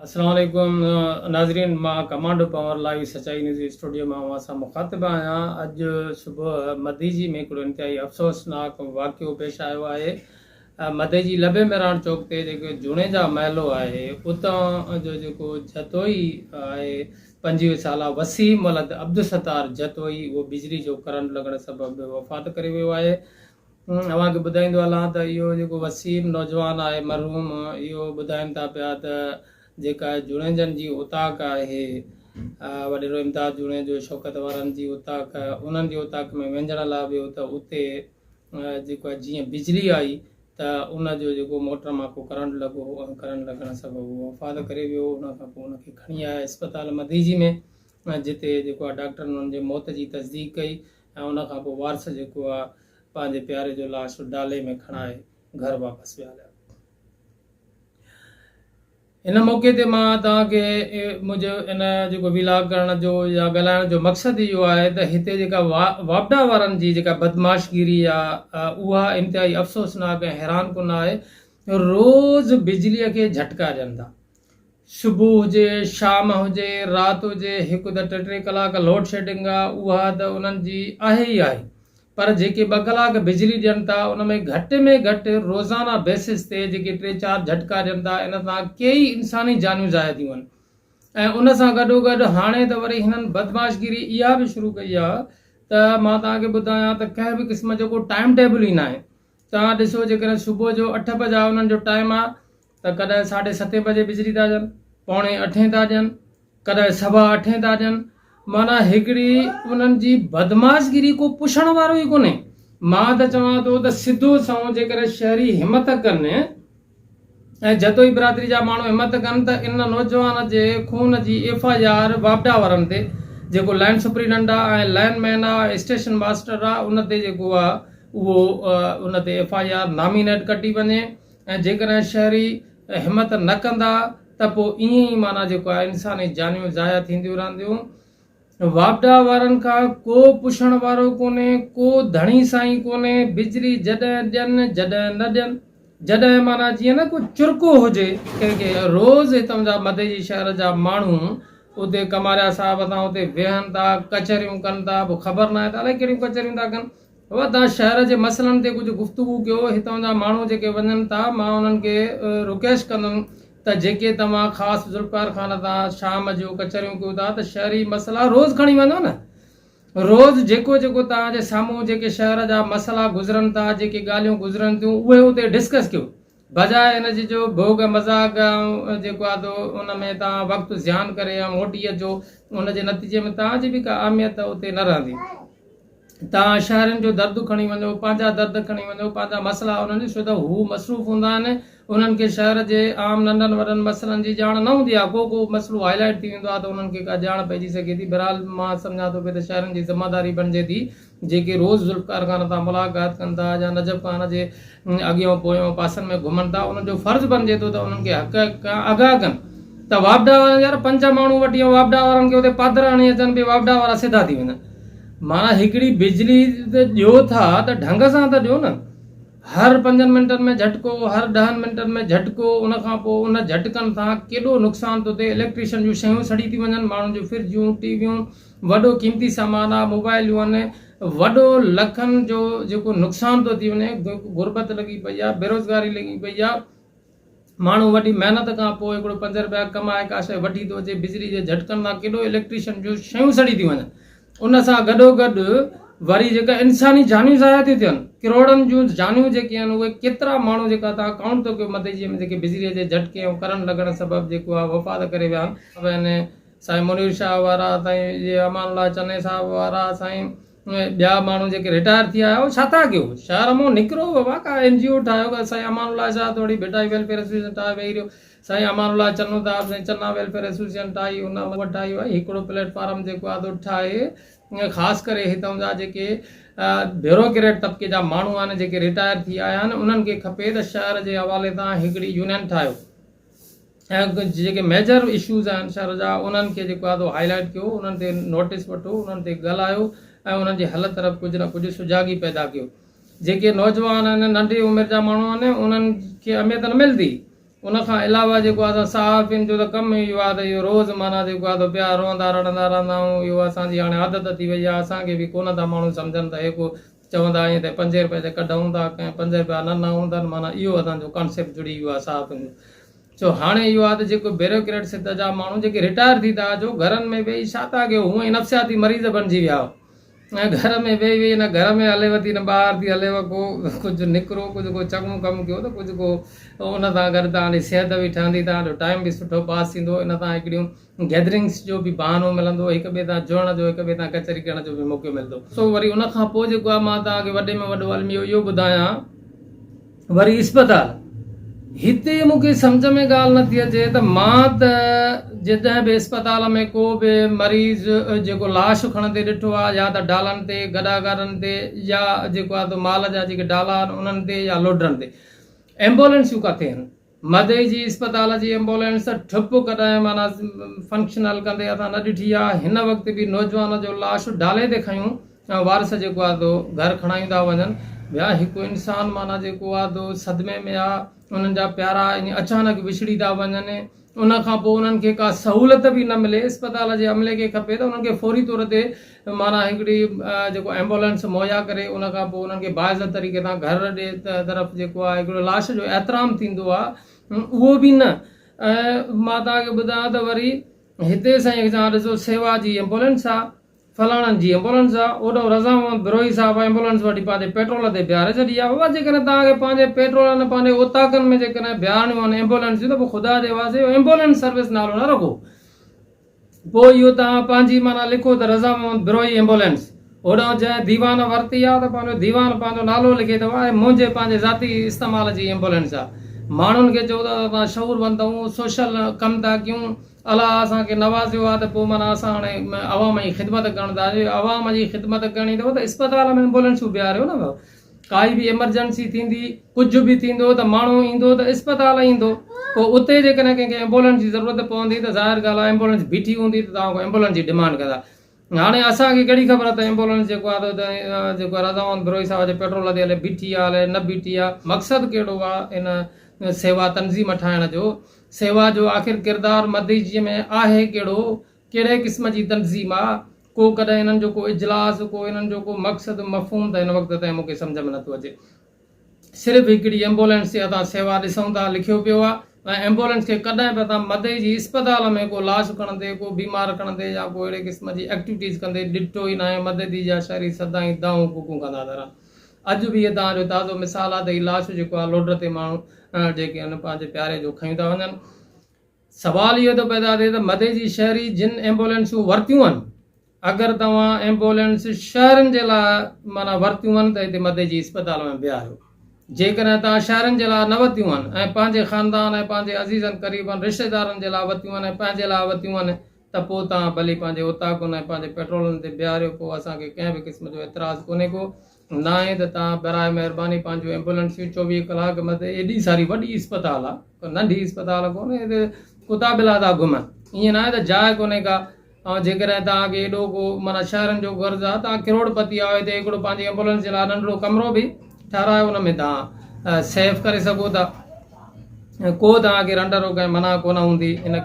السلام عليڪم ناظرين مان ڪمانڊو پنور لائيو سچائي نيوز اسٽوڊيو مان اوهان سان مخاطب آهيان اڄ صبح مديجي ۾ هڪڙو انتهائي افسوسناڪ واقعو پيش آيو آهي مديجي لبي ميراڻ چوڪ تي جيڪو جوڻيجا محلو آهي اتان جو جيڪو جتوئي آهي 25 سالا وسيم ولد عبدالستار جتوئي اهو بجلي جو ڪرنٽ لڳڻ سبب وفات ڪري ويو آهي اوهان کي ٻڌائيندو هلان ته اهو جيڪو وسيم نوجوان آهي مرحوم اهو ٻڌائين ٿا پيا ته جيڪا جوڻيجن جي اوطاق آهي وڏيرو امداد جوڻيجو شوڪت وارن جي اوطاق انهن جي اوطاق ۾ وهنجڻ لاء ويو ته اتي جيڪو آهي جيئن بجلي آئي ته ان جو جيڪو موٽر مان ڪو ڪرنٽ لڳو ۽ ڪرنٽ لڳڻ سبب هو وفات ڪري ويو ان کان پوء ان کي کڻي آيا اسپتال مديجي ۾ جتي جيڪو آهي ڊاڪٽرن ان جي موت جي تصديق ڪئي ۽ ان کان پوء وارث جيڪو آ پنهنجي پياري جو لاش ڊالي ۾ کڻائي گهر واپس ويا هليا. ان موقعي تي مان توهان کي منهنجو ان جيڪو ويلاگ ڪرڻ جو يا ڳالهائڻ جو مقصد اهو آهي ته هتي جيڪا واپڊا وارن جي جيڪا بدمعاشگيري آ اها انتهائي افسوسناڪ ۽ حيران ڪن آهي. روز بجليء کي جهٽڪا ڏين ٿا. صبح هجي، شام هجي، رات هجي، هڪ ته ٽي ٽي ڪلاڪ لوڊ شيڊنگ آ، اها ته انهن جي آهي ئي آهي، پر جيڪي ٻه ڪلاڪ بجلي ڏين ٿا، ان ۾ گهٽ ۾ گهٽ روزانه بيسس تي جيڪي ٽي چار جهٽڪا ڏين ٿا، ان سان ڪيئي انساني جانيون ضايع ٿيون آهن ۽ ان سان گڏوگڏ هاڻي ته وري هنن بدمعاشگيري اها به شروع ڪئي آ ته مان توهان کي ٻڌايان ته ڪنهن به قسم جو ڪو ٽائيم ٽيبل ئي ناهي. توهان ڏسو جيڪڏهن صبح جو اٺ بجا انهن جو ٽائيم آ ته ڪڏهن ساڍي ستين بجي بجلي ٿا ڏين، پوڻي اٺين ٿا ڏين، ڪڏهن سوا اٺين ٿا ڏين، معنيٰ هڪڙي انهن جي بدمعاشگيري ڪو پڇڻ وارو ئي ڪونهي. مان ته چوان ٿو ته سڌو سنئون جيڪڏهن شهري همت ڪن ۽ جتوئي برادري جا ماڻهو همت ڪن ته ان نوجوان جي خون جي ايف I R واپڊا وارن تي جيڪو لائين سپريڊنٽ آ ۽ لائين مين آ ۽ اسٽيشن ماسٽر آ ان تي جيڪو آ اهو ان تي ايف I R nominate ڪٽي وڃي ۽ جيڪڏهن شهري همت نه ڪندا ته پوء ائين ئي معنيٰ جيڪو آهي انساني جانيون ضايع ٿينديون رهنديون. واپڊا وارن کان ڪو پڇڻ وارو ڪونهي، ڪو ڌڻي سائين ڪونهي، بجلي جڏهن ڏين جڏهن نه ڏين، جڏهن معنيٰ جيئن نه ڪو چرڪو هجي ڪنهن کي، روز هتان جا مدئجي شهر جا ماڻهو اتي ڪماريا صاحب تان اتي ويهن ٿا، ڪچهريون ڪن ٿا، پوء خبر ناهي ته الائي ڪهڙيون ڪچهريون ٿا ڪن. هو توهان شهر جي مسئلن تي ڪجهه گفتگو ڪيو، هتان جا ماڻهو جيڪي وڃن ٿا مان انهن کي رڪويسٽ ڪندم ته جيڪي توهان خاص ذوالفقار خان سان شام جو ڪچهريون ڪيو ٿا ته شهري مسئلا روز کڻي وڃو نه روز جيڪو جيڪو توهان جي سامهون جيڪي شهر جا مسئلا گذرن ٿا جيڪي ڳالهيون گذرن ٿيون اهي اتي ڊسڪس ڪيو بجاء ان جي جو ڀوڳ مذاق ۽ جيڪو آهي سو ان ۾ توهان وقت زيان ڪري ۽ موٽي اچو ان جي نتيجي ۾ توهان جي به ڪا اهميت اتي نه رهندي. توهان شهرين جو درد کڻي وڃو، پنهنجا درد کڻي وڃو، پنهنجا مسئلا انهن جو ڇو ته هو مصروف هوندا آهن، انهن کي شهر جي عام ننڍن وڏن مسئلن جي ڄاڻ نه هوندي آهي، ڪو ڪو مسئلو هائي لائيٽ ٿي ويندو آهي ته انهن کي ڪا ڄاڻ پئجي سگهي ٿي، بهرحال مان سمجهان ٿو پيو ته شهرين جي ذميواري بڻجي ٿي جيڪي روز ذوالفقار خان سان ملاقات ڪن ٿا يا نجف خان جي اڳيون پويون پاسن ۾ گهمن ٿا انهن جو فرض بڻجي ٿو ته انهن کي حق کان آگاهه ڪن ته واپڊا وارا يار پنج ماڻهو وٺي ۽ واپڊا وارن کي اتي پادر هڻي اچن به واپڊا وارا سڌا ٿي وڃن معنيٰ هڪڙي بجلي ته ڏيو ٿا ته ڍنگ سان ته ڏيو نه هر پنجن منٽن ۾ جهٽڪو هر ڏهن منٽن ۾ جهٽڪو ان کان پوء ان جهٽڪن سان ڪيڏو نقصان ٿو ٿئي اليڪٽريشن جون شيون سڙي ٿي وڃن ماڻهن جون فرجون ٽي ويون وڏو قيمتي سامان آ موبائلون آهن وڏو لکن جو جيڪو نقصان ٿو ٿي وڃي غربت لڳي پئي آ بيروزگاري لڳي پئي آ ماڻهو وڏي محنت کان پوء هڪڙو پنج رپيا ڪمائي ڪا شيء وٺي ٿو اچي بجلي جي جهٽڪن سان ڪيڏو اليڪٽريشن جون شيون سڙي ٿيون وڃن ان سان گڏو گڏ وري جيڪا انساني جانيون ضايع ٿيون ٿين ڪروڙن جون جانيون جيڪي آهن اهي ڪيترا ماڻهو جيڪا تان ڪائونٽ ٿو ڪيو مدئجي ۾ جيڪي بجلي جي جهٽڪي ۽ ڪرنٽ لڳڻ سبب جيڪو آ وفات ڪري ويا آهن سائين منير شاهه وارا، سائين جي امان الله چني صاحب وارا، سائين ٻيا ماڻهو جيڪي رٽائر ٿي آيا اهي ڇا ٿا ڪيو؟ شهر مون نڪرو بابا ڪا اين جي او ٺاهيو ڪا سائين امان الله شاهه ته وڙي ڀٽائي ويلفيئر ايسوسيئيشن ٺاهي ويهي رهيو سائين امان الله چنو صاحب سائين چنا ويلفيئر ايسوسيئيشن ٺاهي ان ٺاهي وئي هڪڙو پليٽ فارم جيڪو آهي سو ٺاهي خاص ڪري هتان جا جيڪي بيوروڪريٽ طبقي جا ماڻهو آهن جيڪي رٽائر ٿي آيا آهن انهن کي کپي ته شهر جي حوالي سان هڪڙي يونين ٺاهيو. ۽ جيڪي ميجر اشوز آهن شهر جا انهن کي جيڪو آهي سو هائي لائيٽ ڪيو انهن تي نوٽيس وٺو انهن تي ڳالهايو ۽ انهن جي حل طرف ڪجهه نه ڪجهه سجاڳي پيدا ڪيو جيڪي نوجوان آهن ننڍي عمر جا ماڻهو آهن انهن کي اهميت نه ملندي ان کان علاوه جيڪو آهي سو صحافين جو ته ڪم ئي اهو آهي ته اهو روز معنيٰ جيڪو آهي سو پيا روئندا رڙندا رهندا آهيون اهو اسان جي هاڻي عادت ٿي وئي آهي اسان کي به ڪونه ٿا ماڻهو سمجهن ته هي ڪو چوندا آهن ته پنجين رپئي تي ڪڍون ٿا ڪنهن پنج رپيا نه نه هوندا آهن معنيٰ اهو اسان جو ڪانسيپٽ جڙي ويو آهي صحافين جو سو هاڻي اهو آهي ته جيڪو بيروڪريٽ سطح جا ماڻهو جيڪي رٽائر ٿي ٿا اچو گهرن ۾ ويهي ڇا ٿا ڪيو هونئن ئي نفسياتي مريض بڻجي ويا آهيو ۽ گهر ۾ ويهي ويهي نه گهر ۾ هليو ٿي نه ٻاهر ٿي هليو ڪو ڪجهه نڪرو ڪجهه ڪو چڱو ڪم ڪيو ته ڪجهه ڪو ان سان گڏ توهان جي صحت به ٺهندي توهان جو ٽائيم به سٺو پاس ٿيندو ان سان هڪڙيون گيدرنگس جو به بهانو ملندو هڪ ٻئي سان جڙڻ جو هڪ ٻئي سان ڪچهري ڪرڻ جو به موقعو ملندو. سو وري ان کان پوء جيڪو آهي مان توهان کي وڏي ۾ وڏو الميو اهو ٻڌايان وري اسپتال. هتي مون کي سمجهه ۾ ڳالهه نه ٿي اچي ته مان ته جڏهن به اسپتال ۾ ڪو به مريض جيڪو لاش کڻندي ڏٺو آهي يا ته ڊالن تي، گڏا گارن تي يا جيڪو آهي ته مال جا جيڪي ڊالا آهن انهن تي يا لوڊرن تي. ايمبولينسيون ڪاٿي آهن؟ مدئي جي اسپتال جي ايمبولينس ته ٺپ ڪڏهن معنيٰ فنڪشنل ڪندي اسان نه ڏٺي آهي. هن وقت به نوجوان جو لاش ڊالي تي کنيون ۽ وارث جيڪو آهي سو گهر کڻايون ٿا وڃن. ٻيا هڪ انسان معنيٰ جيڪو آهي سو صدمي ۾ آهي انهن جا پيارا ائين اچانڪ وڇڙي ٿا وڃن ان کان پوء انهن کي ڪا سهولت به نه ملي اسپتال جي عملي کي کپي ته انهن کي فوري طور تي معنيٰ هڪڙي جيڪو ايمبولينس مهيا ڪري ان کان پوء انهن کي باعزت طريقي سان گهر ڏي طرف جيڪو آهي هڪڙو لاش جو احترام ٿيندو آهي اهو به نه ۽ مان توهان کي ٻڌايان ته وري هتي سائين توهان ڏسو سيوا جي ايمبولينس آهي فلاڻن جي ايمبولنس آ، اوڏانهن رضا محمد بروهي صاحب ايمبولنس وٺي پنهنجي پيٽرول تي بيهاري ڇڏي آ، بابا جيڪڏهن توهان کي پنهنجي پيٽرول ۽ پنهنجي اوطاقن ۾ جيڪڏهن بيهارڻيون آهن ايمبولنسيون ته پوء خدا جي واسطي اهو ايمبولنس سروس نالو نه رکو، پوء اهو توهان پنهنجي معنيٰ لکو ته رضا محمد بروهي ايمبولنس، هوڏانهن جنهن ديوان ورتي آ ته پنهنجو ديوان پنهنجو نالو لکي ته اها منهنجي پنهنجي ذاتي استعمال جي ايمبولنس آ، ماڻهن کي چئو ته اسان شعور وند آهيون، سوشل ڪم ٿا ڪيون، الله اسان کي نوازيو آهي ته پوء معنيٰ اسان هاڻي عوام جي خدمت ڪرڻ ٿا اچون عوام جي خدمت ڪرڻي اٿو ته اسپتال ۾ ايمبولينسون بيهاريو نه ڪائي به ايمرجنسي ٿيندي ڪجهه به ٿيندو ته ماڻهو ايندو ته اسپتال ايندو پوء اتي جيڪڏهن ڪنهن کي ايمبولينس جي ضرورت پوندي ته ظاهر ڳالهه آهي ايمبولينس بيٺي هوندي ته توهان کان ايمبولينس جي ڊمانڊ ڪندا هاڻي اسان کي ڪهڙي خبر ته ايمبولينس جيڪو آهي ته جيڪو آهي رضا محمد بروهي صاحب جي پيٽرول تي هلي بيٺي آهي الائي نه بيٺي آهي مقصد ڪهڙو آهي ان سيوا تنظيم ٺاهڻ جو سيوا جو آخر ڪردار مدئجيء ۾ آهي ڪهڙو؟ ڪهڙي قسم جي تنظيم آ؟ ڪو ڪڏهن انهن جو ڪو اجلاس، ڪو انهن جو ڪو مقصد، مفهوم ته هن وقت تائين مون کي سمجهه ۾ نٿو اچي. صرف هڪڙي ايمبولينس تي اسان سيوا ڏسون ٿا لکيو پيو آ ۽ ايمبولينس کي ڪڏهن به اسان مدئي جي اسپتال ۾ ڪو لاش کڻندي، ڪو بيمار کڻندي يا ڪو اهڙي قسم جي ايڪٽيوٽيز ڪندي ڏٺو ئي ناهي. مدئجي جا شهري سدائين دانهون ڪوڪون ڪندا ٿا رهن. اڄ به هي توهان جو تازو مثال آ ته هي لاش جيڪو آ لوڊر تي ماڻهو جيڪي آهن پنهنجي پياري جو کنيون ٿا وڃن. سوال اهو ٿو پيدا ٿئي ته مدي جي شهري جن ايمبولينسون ورتيون آهن اگر توهان ايمبولينس شهرين جي لاء معنيٰ ورتيون آهن ته هتي مدي جي اسپتال ۾ بيهاريو جيڪڏهن توهان شهرين جي لاء نه ورتيون آهن ۽ پنهنجي خاندان ۽ پنهنجي عزيزن قريبن رشتيدارن جي لاء ورتيون آهن ۽ پنهنجي لاء ورتيون آهن ته پوء توهان ڀلي پنهنجي اوطاقن ۽ پنهنجي پيٽرولن تي بيهاريو پوء اسان کي ڪنهن به قسم جو اعتراض ڪونهي ڪو ناهي ته توهان براء مهرباني پنهنجون ايمبولينسيون 24 ڪلاڪ مت ايڏي ساري وڏي اسپتال آ ڪو ننڍي اسپتال ڪونهي هتي ڪتا ٻلا ٿا گهمن ائين ناهي ته جاء ڪونهي ڪا ۽ جيڪڏهن توهان کي ايڏو ڪو معنيٰ شهرن جو غرض آ توهان ڪروڙ پتي آهيو هتي هڪڙو پنهنجي ايمبولينس جي لاء ننڍڙو ڪمرو به ٺهرايو ان ۾ توهان سيف ڪري سگهو ٿا ڪو توهان کي رنڊ روڪ ۽ منع ڪونه هوندي ان.